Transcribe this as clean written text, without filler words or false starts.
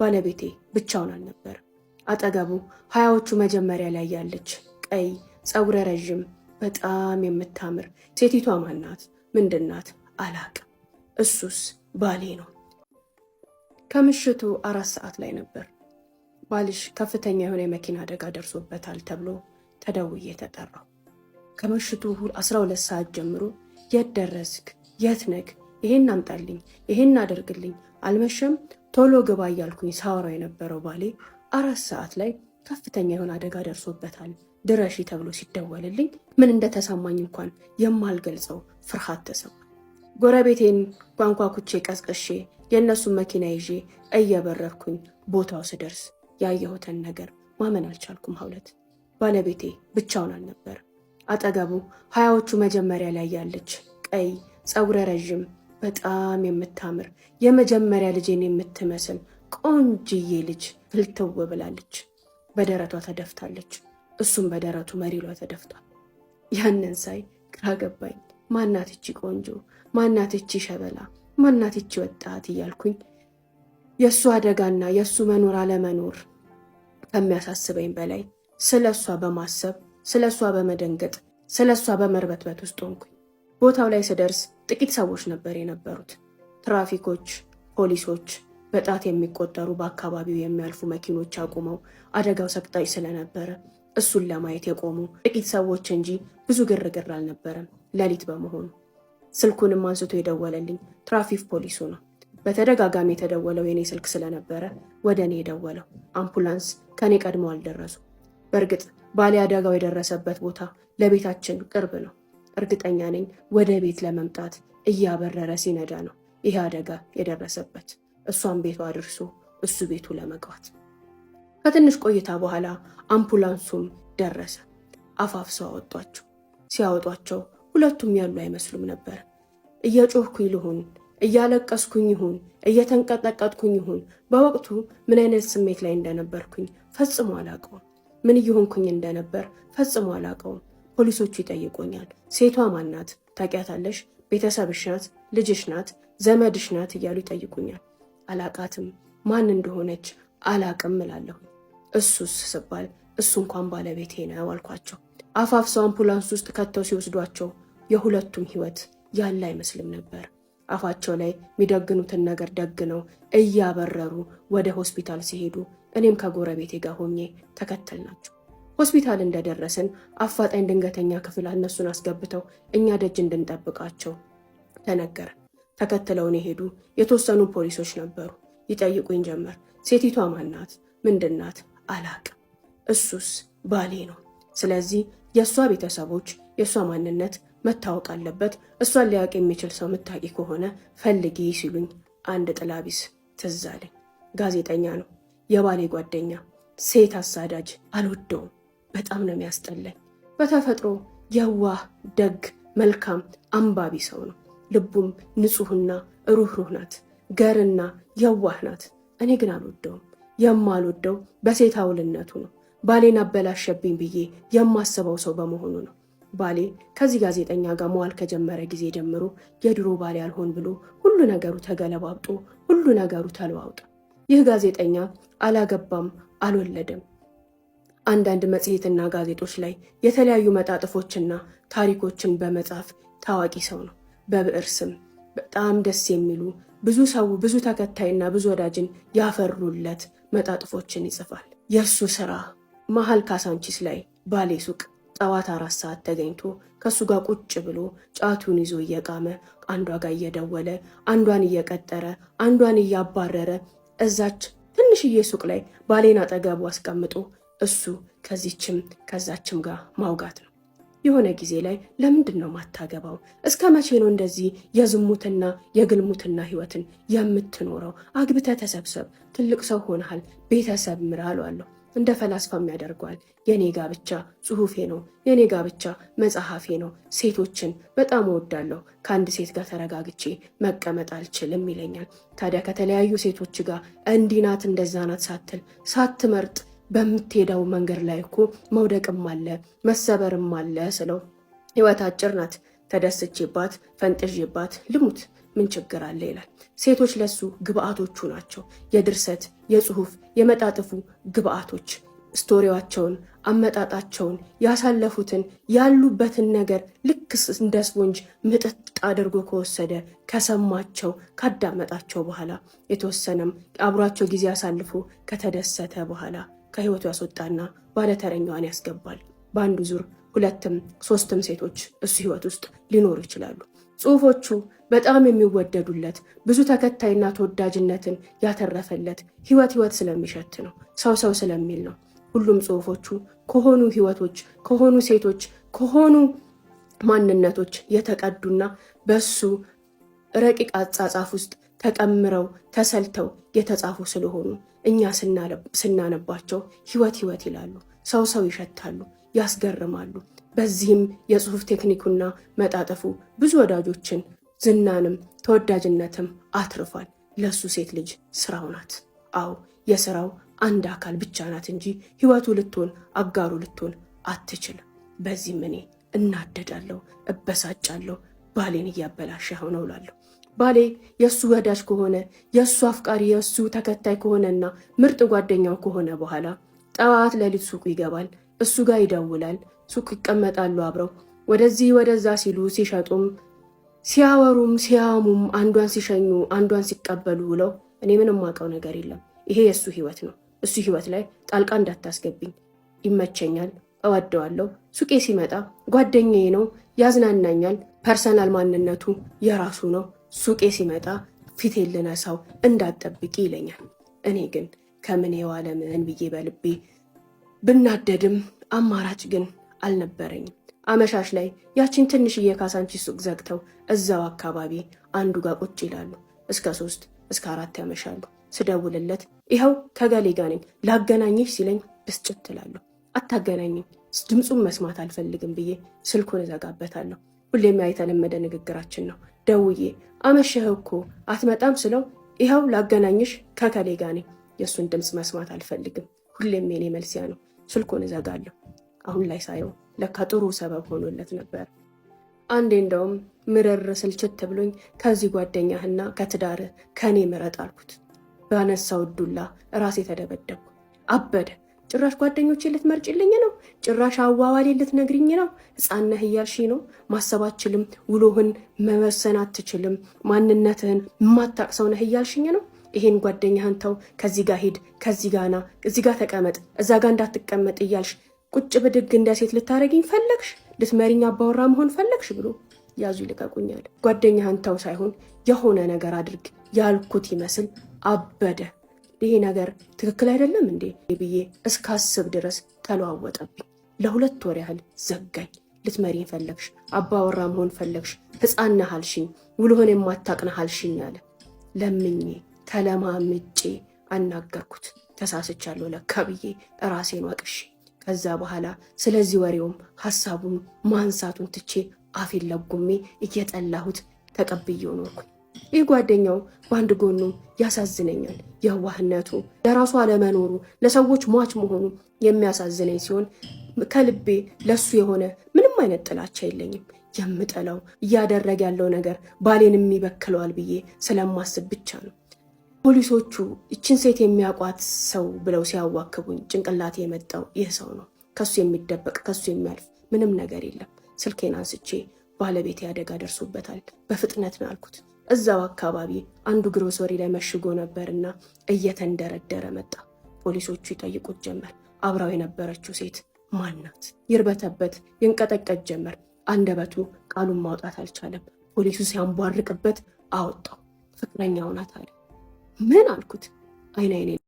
ባለቤቴ ብቻውን አልነበር። አጠገቡ 20ዎቹ መጀመሪያ ላይ ያለች ቀይ ፀጉረ ረዥም በጣም የምታምር ሴቲቷ ማናት? ምንድናት? አላቅም። እሱስ ባሌ ነው። ከምሽቱ 4 ሰዓት ላይ ነበር። ባልሽ ከፍተኛ የሆነ የመኪና አደጋ ደርሶበታል ተብሎ ተደውዬ ተጠራው። ከምሽቱ 12 ሰዓት ጀምሮ የት ደረስክ? የት ነግ? ይሄን አምጣልኝ፣ ይሄን አደርግልኝ፣ አልመሸም፣ ቶሎ ግባ እያልኩኝ ሳወራው የነበረው ባሌ 4 ሰዓት ላይ ከፍተኛ የሆነ አደጋ ደርሶበታል ድረሺ ተብሎ ሲደወልልኝ ምን እንደተሰማኝ እንኳን የማልገልጸው ፍርሃት ተሰማ። ጎረቤቴን ኳንኳኩቼ ቀስቅሼ የእነሱን መኪና ይዤ እየበረርኩኝ ቦታው ስደርስ ያየሁትን ነገር ማመን አልቻልኩም። ሀውለት ባለቤቴ ብቻውን አልነበር። አጠገቡ 20ዎቹ መጀመሪያ ላይ ያለች ቀይ ፀጉረ ረዥም በጣም የምታምር የመጀመሪያ ልጄን የምትመስል ቆንጅዬ ልጅ ፍልትው ብላለች። በደረቷ ተደፍታለች። እሱም በደረቱ መሪሏ ተደፍቷል። ያንን ሳይ ግራ ገባኝ። ማናት እቺ ቆንጆ? ማናት እቺ ሸበላ? ማናት እቺ ወጣት እያልኩኝ የእሱ አደጋና የእሱ መኖር አለመኖር ከሚያሳስበኝ በላይ ስለ እሷ በማሰብ፣ ስለ እሷ በመደንገጥ፣ ስለ እሷ በመርበትበት ውስጥ ሆንኩኝ። ቦታው ላይ ስደርስ ጥቂት ሰዎች ነበር የነበሩት። ትራፊኮች፣ ፖሊሶች፣ በጣት የሚቆጠሩ በአካባቢው የሚያልፉ መኪኖች አቁመው አደጋው ሰቅጣጭ ስለነበረ እሱን ለማየት የቆሙ ጥቂት ሰዎች እንጂ ብዙ ግርግር አልነበረም ሌሊት በመሆኑ። ስልኩንም አንስቶ የደወለልኝ ትራፊክ ፖሊሱ ነው። በተደጋጋሚ የተደወለው የኔ ስልክ ስለነበረ ወደ እኔ የደወለው። አምቡላንስ ከኔ ቀድመው አልደረሱ። በእርግጥ ባሌ አደጋው የደረሰበት ቦታ ለቤታችን ቅርብ ነው። እርግጠኛ ነኝ ወደ ቤት ለመምጣት እያበረረ ሲነዳ ነው ይሄ አደጋ የደረሰበት። እሷን ቤቷ አድርሶ እሱ ቤቱ ለመግባት። ከትንሽ ቆይታ በኋላ አምቡላንሱም ደረሰ። አፋፍሰው አወጧቸው። ሲያወጧቸው ሁለቱም ያሉ አይመስሉም ነበር። እየጮህኩኝ ልሁን፣ እያለቀስኩኝ ይሁን፣ እየተንቀጠቀጥኩኝ ይሁን፣ በወቅቱ ምን አይነት ስሜት ላይ እንደነበርኩኝ ፈጽሞ አላውቀውም። ምን እየሆንኩኝ እንደነበር ፈጽሞ አላውቀውም። ፖሊሶቹ ይጠይቁኛል። ሴቷ ማናት? ታውቂያታለሽ? ቤተሰብሽ ናት? ልጅሽ ናት? ዘመድሽ ናት? እያሉ ይጠይቁኛል። አላቃትም፣ ማን እንደሆነች አላቅም እላለሁ። እሱስ ስባል እሱ እንኳን ባለቤቴ ነው አልኳቸው። አፋፍሰው አምቡላንስ ውስጥ ከተው ሲወስዷቸው የሁለቱም ሕይወት ያለ አይመስልም ነበር። አፋቸው ላይ የሚደግኑትን ነገር ደግነው እያበረሩ ወደ ሆስፒታል ሲሄዱ እኔም ከጎረቤቴ ጋር ሆኜ ተከተልናቸው። ሆስፒታል እንደደረስን አፋጣኝ ድንገተኛ ክፍል እነሱን አስገብተው እኛ ደጅ እንድንጠብቃቸው ተነገረ። ተከትለውን የሄዱ የተወሰኑ ፖሊሶች ነበሩ። ይጠይቁኝ ጀመር። ሴቲቷ ማናት? ምንድናት? አላቅም። እሱስ ባሌ ነው። ስለዚህ የእሷ ቤተሰቦች የእሷ ማንነት መታወቅ አለበት። እሷን ሊያውቅ የሚችል ሰው ምታቂ ከሆነ ፈልጊ ሲሉኝ አንድ ጥላቢስ ትዝ አለኝ። ጋዜጠኛ ነው፣ የባሌ ጓደኛ፣ ሴት አሳዳጅ። አልወደውም። በጣም ነው የሚያስጠላኝ። በተፈጥሮ የዋህ፣ ደግ፣ መልካም አንባቢ ሰው ነው። ልቡም ንጹሕና ሩህሩህ ናት። ገርና የዋህ ናት። እኔ ግን አልወደውም። የማልወደው በሴት አውልነቱ ነው። ባሌን አበላሸብኝ ብዬ የማስበው ሰው በመሆኑ ነው። ባሌ ከዚህ ጋዜጠኛ ጋር መዋል ከጀመረ ጊዜ ጀምሮ የድሮ ባሌ አልሆን ብሎ ሁሉ ነገሩ ተገለባብጦ ሁሉ ነገሩ ተለዋውጦ። ይህ ጋዜጠኛ አላገባም፣ አልወለደም። አንዳንድ መጽሔትና ጋዜጦች ላይ የተለያዩ መጣጥፎችና ታሪኮችን በመጻፍ ታዋቂ ሰው ነው። በብዕር ስም በጣም ደስ የሚሉ ብዙ ሰው ብዙ ተከታይና ብዙ ወዳጅን ያፈሩለት መጣጥፎችን ይጽፋል። የእሱ ስራ መሀል ካሳንቺስ ላይ ባሌ ሱቅ ጠዋት 4 ሰዓት ተገኝቶ ከእሱ ጋር ቁጭ ብሎ ጫቱን ይዞ እየቃመ አንዷ ጋር እየደወለ፣ አንዷን እየቀጠረ፣ አንዷን እያባረረ፣ እዛች ትንሽዬ ሱቅ ላይ ባሌን አጠገቡ አስቀምጦ እሱ ከዚችም ከዛችም ጋር ማውጋት ነው። የሆነ ጊዜ ላይ ለምንድን ነው ማታገባው? እስከ መቼ ነው እንደዚህ የዝሙትና የግልሙትና ህይወትን የምትኖረው? አግብተህ ተሰብሰብ፣ ትልቅ ሰው ሆነሃል፣ ቤተሰብ ምራ አለዋለሁ። እንደ ፈላስፋም ያደርገዋል። የኔ ጋብቻ ጽሁፌ ነው፣ የኔ ጋብቻ መጽሐፌ ነው። ሴቶችን በጣም እወዳለሁ። ከአንድ ሴት ጋር ተረጋግቼ መቀመጥ አልችልም ይለኛል። ታዲያ ከተለያዩ ሴቶች ጋር እንዲህ ናት እንደዛ ናት ሳትል ሳትመርጥ በምትሄደው መንገድ ላይ እኮ መውደቅም አለ መሰበርም አለ ስለው፣ ህይወት አጭር ናት፣ ተደስቼባት ፈንጥዤባት ልሙት፣ ምን ችግር አለ ይላል። ሴቶች ለሱ ግብአቶቹ ናቸው። የድርሰት፣ የጽሁፍ፣ የመጣጥፉ ግብአቶች story ዋቸውን፣ አመጣጣቸውን፣ ያሳለፉትን፣ ያሉበትን ነገር ልክ እንደ ስፖንጅ ምጥጥ አድርጎ ከወሰደ፣ ከሰማቸው፣ ካዳመጣቸው በኋላ፣ የተወሰነም አብሯቸው ጊዜ አሳልፎ ከተደሰተ በኋላ ከህይወቱ ያስወጣና ባለተረኛዋን ያስገባል። በአንዱ ዙር ሁለትም ሶስትም ሴቶች እሱ ህይወት ውስጥ ሊኖሩ ይችላሉ። ጽሁፎቹ በጣም የሚወደዱለት፣ ብዙ ተከታይና ተወዳጅነትን ያተረፈለት ህይወት ህይወት ስለሚሸት ነው። ሰው ሰው ስለሚል ነው። ሁሉም ጽሁፎቹ ከሆኑ ህይወቶች፣ ከሆኑ ሴቶች፣ ከሆኑ ማንነቶች የተቀዱና በሱ ረቂቅ አጻጻፍ ውስጥ ተቀምረው ተሰልተው የተጻፉ ስለሆኑ እኛ ስናነባቸው ህይወት ህይወት ይላሉ፣ ሰው ሰው ይሸታሉ፣ ያስገርማሉ። በዚህም የጽሁፍ ቴክኒኩና መጣጠፉ ብዙ ወዳጆችን፣ ዝናንም ተወዳጅነትም አትርፏል። ለሱ ሴት ልጅ ስራው ናት። አዎ፣ የስራው አንድ አካል ብቻ ናት እንጂ ህይወቱ ልትሆን፣ አጋሩ ልትሆን አትችልም። በዚህም እኔ እናደዳለሁ፣ እበሳጫለሁ። ባሌን እያበላሸኸው ነው እላለሁ። ባሌ የእሱ ወዳጅ ከሆነ፣ የእሱ አፍቃሪ፣ የእሱ ተከታይ ከሆነና ምርጥ ጓደኛው ከሆነ በኋላ ጠዋት ለሊት ሱቁ ይገባል፣ እሱ ጋር ይደውላል፣ ሱቅ ይቀመጣሉ አብረው ወደዚህ ወደዛ ሲሉ፣ ሲሸጡም ሲያወሩም ሲያሙም፣ አንዷን ሲሸኙ አንዷን ሲቀበሉ ውለው እኔ ምንም አውቀው ነገር የለም። ይሄ የእሱ ህይወት ነው። እሱ ህይወት ላይ ጣልቃ እንዳታስገብኝ። ይመቸኛል፣ እወደዋለሁ። ሱቄ ሲመጣ ጓደኛዬ ነው፣ ያዝናናኛል። Personal ማንነቱ የራሱ ነው። ሱቄ ሲመጣ ፊቴን ልነሳው እንዳትጠብቂ ይለኛል። እኔ ግን ከምን የዋለ ምን ብዬ በልቤ ብናደድም አማራጭ ግን አልነበረኝም። አመሻሽ ላይ ያችን ትንሽዬ ካሳንቺስ ሱቅ ዘግተው እዛው አካባቢ አንዱ ጋር ቁጭ ይላሉ። እስከ 3፣ እስከ 4 ያመሻሉ። ስደውልለት ይኸው ከገሌ ጋር ነኝ ላገናኝሽ ሲለኝ ብስጭት እላለሁ። አታገናኝኝ፣ ድምፁን መስማት አልፈልግም ብዬ ስልኩን እዘጋበታለሁ። ሁሌም ያ የተለመደ ንግግራችን ነው። ደውዬ አመሸህ እኮ አትመጣም ስለው ይኸው ላገናኝሽ ከከሌ ጋር ነኝ፣ የእሱን ድምፅ መስማት አልፈልግም። ሁሌም የኔ መልስ ያ ነው። ስልኩን እዘጋለሁ። አሁን ላይ ሳየው ለካ ጥሩ ሰበብ ሆኖለት ነበር። አንዴ እንደውም ምርር ስልችት ብሎኝ ከዚህ ጓደኛህና ከትዳርህ ከእኔ ምረጥ አልኩት። ባነሳው ዱላ ራሴ ተደበደብኩ። አበደ። ጭራሽ ጓደኞቼ ልትመርጭልኝ ነው? ጭራሽ አዋዋሌ ልትነግሪኝ ነው? ሕፃን ነህ እያልሽኝ ነው? ማሰብ አትችልም፣ ውሎህን መወሰን አትችልም፣ ማንነትህን የማታውቅ ሰው ነህ እያልሽኝ ነው? ይሄን ጓደኛህን ተው፣ ከዚህ ጋር ሂድ፣ ከዚህ ጋር ና፣ እዚህ ጋር ተቀመጥ፣ እዛ ጋር እንዳትቀመጥ እያልሽ ቁጭ ብድግ እንደ ሴት ልታደርጊኝ ፈለግሽ? ልትመሪኝ አባወራ መሆን ፈለግሽ ብሎ ያዙ ይልቀቁኛል። ጓደኛህን ተው ሳይሆን የሆነ ነገር አድርግ ያልኩት ይመስል አበደ። ይሄ ነገር ትክክል አይደለም እንዴ ብዬ እስካስብ ድረስ ተለዋወጠብኝ። ለ2 ወር ያህል ዘጋኝ። ልትመሪኝ ፈለግሽ፣ አባወራ መሆን ፈለግሽ፣ ሕፃን ነህ አልሽኝ፣ ውሎህን የማታውቅ ነህ አልሽኝ አለ። ለምኜ ተለማምጬ አናገርኩት። ተሳስቻለሁ ለካ ብዬ ራሴን ወቅሼ ከዛ በኋላ ስለዚህ ወሬውም ሀሳቡም ማንሳቱን ትቼ አፌን ለጉሜ እየጠላሁት ተቀብዬው ኖርኩኝ። ይህ ጓደኛው በአንድ ጎኑ ያሳዝነኛል። የዋህነቱ፣ ለራሱ አለመኖሩ፣ ለሰዎች ሟች መሆኑ የሚያሳዝነኝ ሲሆን ከልቤ ለሱ የሆነ ምንም አይነት ጥላቻ የለኝም። የምጠላው እያደረገ ያለው ነገር ባሌንም ይበክለዋል ብዬ ስለማስብ ብቻ ነው። ፖሊሶቹ ይችን ሴት የሚያውቋት ሰው ብለው ሲያዋክቡኝ ጭንቅላቴ የመጣው ይህ ሰው ነው። ከሱ የሚደበቅ፣ ከሱ የሚያልፍ ምንም ነገር የለም። ስልኬን አንስቼ ባለቤቴ አደጋ ደርሶበታል፣ በፍጥነት ነው አልኩት። እዛው አካባቢ አንዱ ግሮሰሪ ላይ መሽጎ ነበርና እየተንደረደረ መጣ። ፖሊሶቹ ይጠይቁት ጀመር። አብራው የነበረችው ሴት ማናት? ይርበተበት ይንቀጠቀጥ ጀመር። አንደበቱ ቃሉን ማውጣት አልቻለም። ፖሊሱ ሲያንቧርቅበት አወጣው። ፍቅረኛው ናት አለ። ምን አልኩት? አይን አይኔ